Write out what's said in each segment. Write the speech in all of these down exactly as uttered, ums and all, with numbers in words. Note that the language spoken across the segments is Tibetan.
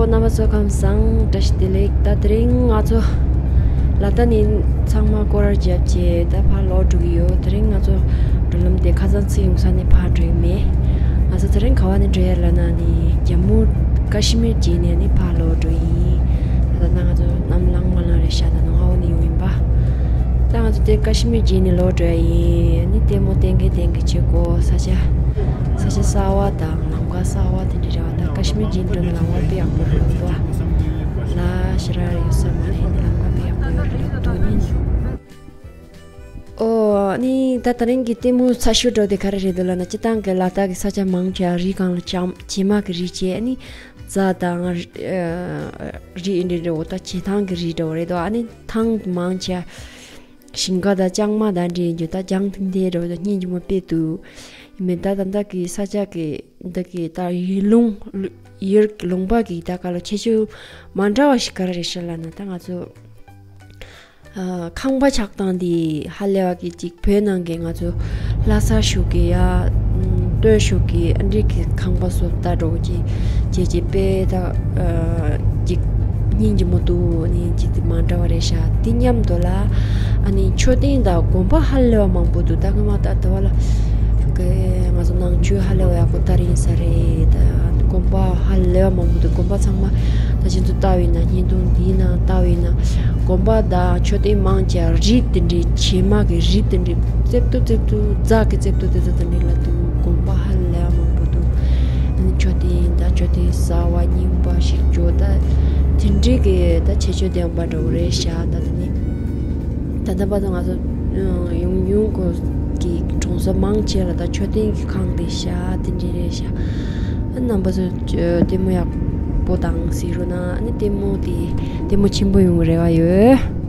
རྣམ་པ་ཚོ་ཁམས་བཟང་། བཀྲ་ཤིས་བདེ་ལེགས། ད་དེ་རིང་ང་ཚོ་ལ་དྭགས་ནས་ཚང་མ་སྐོར་ར་བརྒྱབ་བྱས་ད་ཕར་ལོག་འགྲོ་གི་ཡོད། དེ་རིང་ང་ཚོ་འགྲོ་ལམ་དེ་ཁ་སང་ཚིག་ཡོང་ས་ནས་ཕར་འགྲོ་ཡི་མེད། ང་ཚོ་དེ་རིང་ག་བ་ནས་འགྲོ་ཡ་ལབ་ན་ནི་ཇམ་མུ་ཀ་ཤི་མིར་བརྒྱུད་ནས་ནི་ཕར་ལོག་འགྲོ་ཡིན། ད་ལྟ་ང་ཚོ་གནམ་ལངས་མ་ལངས་རེད་ཤག་ད་ནངས་ཧའོ་ནས་ཡོང་ཡིན་པ། ད་ང་ཚོ་དེ་ཀ་ཤི་མིར་བརྒྱུད་ནས་ལོག་འགྲོ་ཡ་ཡིན། ནི་ལྟད་མོ་བསྟན་གི་བསྟན་གི་བྱེད་དགོས། ས་ཆ་ས་ཆ་གསར་བ་དང་ལམ་ཁ་གསར་བ་དེ་འདྲ་རེད་བ། ད་ཀ་ཤི་མིར་བརྒྱུད་འགྲོ་ན་ལམ་ཁ་དཔེ་ཡག་པོ་རེད་འདུག་བ། ལ་ཞེ་དྲག་ཡོད་ས་མ་རེད། ལམ་ཁ་དཔེ་ཡག་པོ་ཡོད་རེད་འདུག་ཉིན། ཨོ་ནི་ད་དེ་རིང་གི་ལྟད་མོ་ཚ་ཤོས་འདྲ་བོ་དེ་ག་རེ་རེད་འདུག་ལབ་ན། སྤྱིར་བཏང་གི་ལ་དྭགས་ཀྱི་ས་ཆ་མང་ཆེ་བ་རི་སྒང་ལ་བྱམས་བྱེ་མ་གི་རི་བྱས། ཨ་ནི་རྫ་དང་རི་ཨ་རི་འདྲ་འདྲ་བོ་ད་བྱེ་ཐང་གི་རི་འདྲ་བོ་རེད་འདུག་ཨ་ནི་ཐང་མང་ཆེ་བ་ཞིང་ཁ་དང་ལྕང་མ་དང་འདྲ་ཡིན་རྒྱུ། ད་ལྗང་ཐིང་ཐིང་འདྲ་བོ་ད་སྙིང་རྗེ་མོ་དཔེ་འདུག་ཡིན་མིན་ད་ད་ལྟ་གི་ས་ཆ་གི་འདི་གི་ད་ཡུལ་ལུང་ཡུལ་ལུང་པ་གི་ད་ག་ལ་ཁྱད་ཆོས་མ་འདྲ་བ་ཞིག་ག་རེ་རེད་ཤག་ལབ་ན། ད་ང་ཚོ་ཨ་ཁང་པ་ཆགས་སྟངས་འདི་ཧ་ལས་པ་གི་ཅིག་བོད་ནང་གི་ང་ཚོ་ལྷ་ས་གཞུག་གི་ཡ་ཨ་སྟོད་གཞུག་གི་ཨ་འདྲ་གི་ཁང་པ་སོགས་ལྟ་འགྲོ་གི་ཅེས་ཅེས་དཔེ་ད་ཨ་ཅིག་སྙིང་རྗེ་མོ་འདུག་ནི་ཅིག་དེ་མ་འདྲ་བ་རེད་ཤག་དེ་མཉམ་དུ་ལ་ཨ་ནི་མཆོད་རྟེན་དང་དགོན་པ་ཧ་ལས་པ་མང་པོ་འདུག་ད་སྔོན་མ་ད་ལྟ་བ་ལ་ཀེ་ང་ཚོ་ནང་ཆོས་ཧ་ལས་པ་ཡག་པོ་ལྟ་རིན་ས་རེད། ད་དགོན་པ་ཧ་ལས་པ་མང་པོ་འདུག་དགོན་པ་ཚང་མ་ད་ཁྱེད་ཚོ་ལྟ་བས་ན་བརྙན་ཐུང་འདིའི་ནང་ལྟ་བས་ན་དགོན་པ་དང་མཆོད་རྟེན་མང་ཆེ་རི་དེ་འདྲའི་བྱེ་མ་གི་རི་དེ་འདྲའི་རྩེབ་ཏོ་རྩེབ་ཏོ་རྫ་གི་རྩེབ་ཏོ་དེ་ཚོ་དེ་འདྲའི་ལ་འདུག་དགོན་པ་ཧ་ལས་པ་མང་པོ་འདུག་ཨ་ནི་མཆོད་རྟེན་ད་མཆོད་རྟེན་གསར་བ་རྙིང་པ་ཞིག་བྱོས། ད་དེ་འདྲའི་གི་ད་ཁྱད་ཆོས་ལྡན་པ་འདྲ་བོ་རེད་ཤག་ད་དེ་ནི་ད་ལྟ་བར་དུ་ང་ཚོ་ཡོང་ཡོང་གོ་གི་གྲོང་གསེབ་མང་ཆེ་ལ་ད་མཆོད་རྟེན་གྱི་ཁང་དེ་ཤག་དེ་འདྲ་རེད་ཤག་ཨ་རྣམ་པ་ཚོ་ལྟད་མོ་ཡག་པོ་དང་གཟིགས་རོགས་གནང་། ཨ་ནི་ལྟད་མོ་དེ་ལྟད་མོ་ཆེན་པོ་ཡོང་གི་རེ་བ་ཡོད།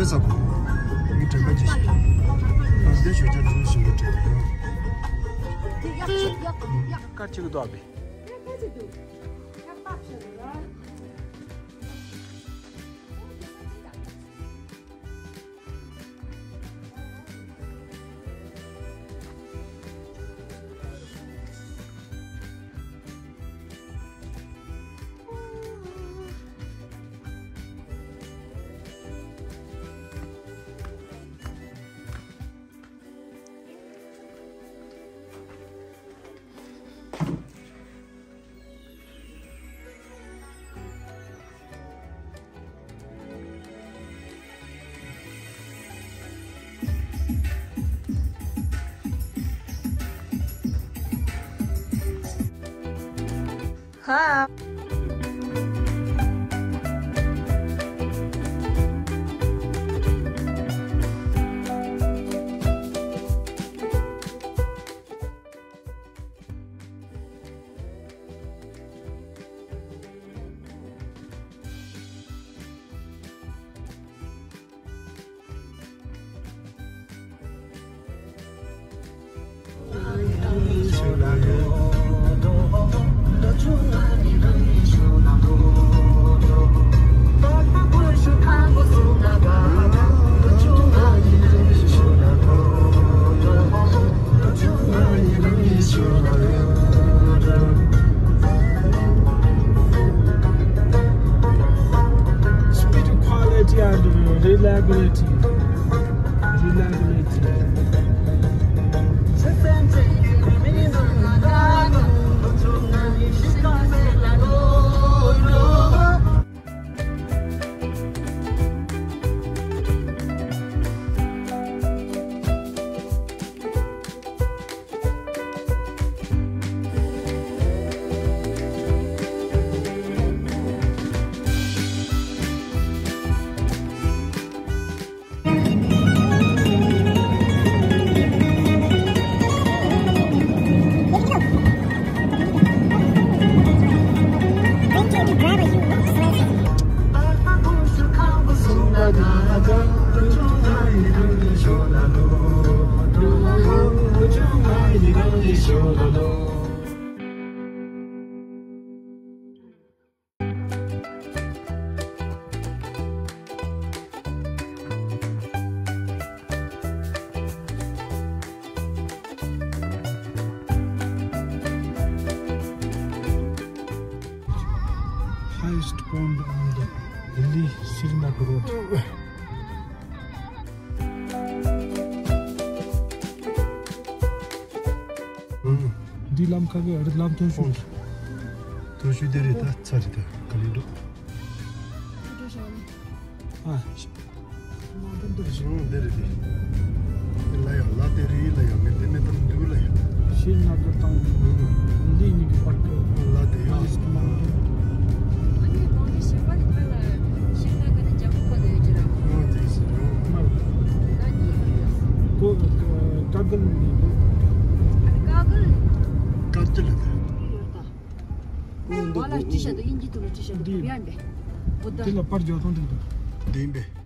ས་དང་། ངའི་དྲན་པ་ཅི་ཞིག །ཨ་འདི་ཞོ་ཅག་འདི་ཞིམ་པོ་དྲན་པ། དཀར་ཅིག་འདུག་ཨ་བི། ཧ། Speed quality and reliability. Reliability. Highest point on the Delhi Srinagar road. འདི་ལམ་ཁ་གི་རི་ལམ་མཐོ་ཤོས། མཐོ་ཤོས་དེ་རེད་ད། ཚ་རེད་ད། ག་ལེར་འགྲོ། ཨ། ཞིག་མ་འདི་འདུག་ཞིག་འདི་རེད་དེ། ལ་ཡ་ལ་དེ་རེད་ལ་ཡ། མི་དེ་མི་དམ་འདུག་ལ་ཡ། ཤིན་ན་གི་དང་ལི་གཉིས་ཀྱི་བར་གྱི་ལ་དེ་ཡ། ཞིག་མ་འདི། ཨ་ནི་གོང་གི་ཞིག་པ་ནི་ཕར་ལ་ཤིན་ན་གི་ནི་རྒྱ་ཁོག་པ་དེ་ཡོད་ཀྱི་ར། ཨོ་དེ་ཞིག་ཡོད། མ་ལ་གཉིས་ཡོད། ཀོ་ཀ་གལ་ནི་འདུག་ཨ་ནི་ཀ་གལ། ཀ་གལ་ལ་དེ། ཀོ་འདི་ཨོ་ལ་ཅི་བྱ་འདུག་ཨིན་ཇི་དུ་ལ་ཅི་བྱ་འདུག་འདི་ཡ་འདི། འོ་ད། དེ་ལ་པར་རྒྱག་སྟངས་དེ་འདུག་འདི་ཡིན་པས།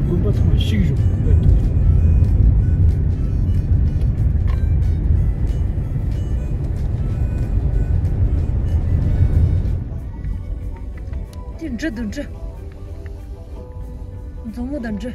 དགོན་པ་ཚང་མ་བཤིག་བཞག་དེ་འབྲུ་འདུག་འབྲུ། མཛོ་མོ་དང་འབྲུ།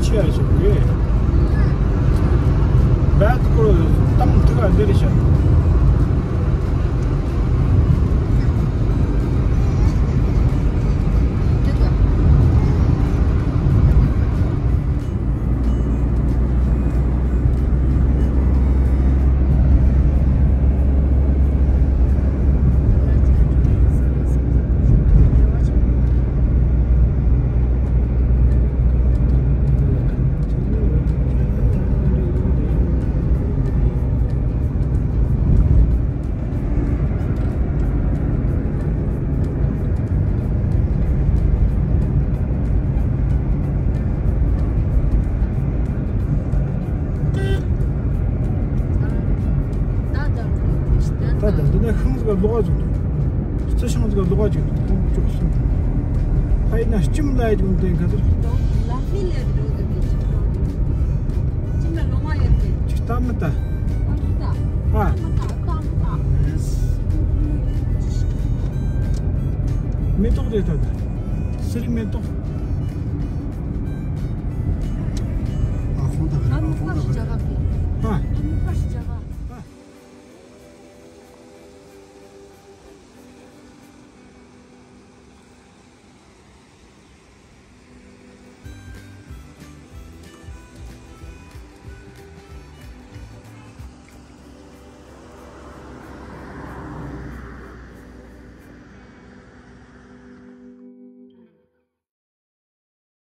ཆེ་ཡ་ཞིག་གི། བད་ཀོ་གཏམ་ཐུག་ག་འདིར་ཤ། ད་ད་འདི་ནས་ཤིང་ཟིག་ག་ལོག་ག་ཟིག་འདུག་རྩི་ཤིང་ཟིག་ག་ལོག་ག་ཅིག་འདུག་ཁོང་ཅོག་ཤིང་། ཕ་ཡི་ན་ལྕིམ་ལ་ཡ་ཅིག་འདུག་ཁ་ཟིག་ཅིག་ལྟ་མི་ལྟ། ཨ། མེ་ཏོག་རེད་ད། ད་སི་རི་མེ་ཏོག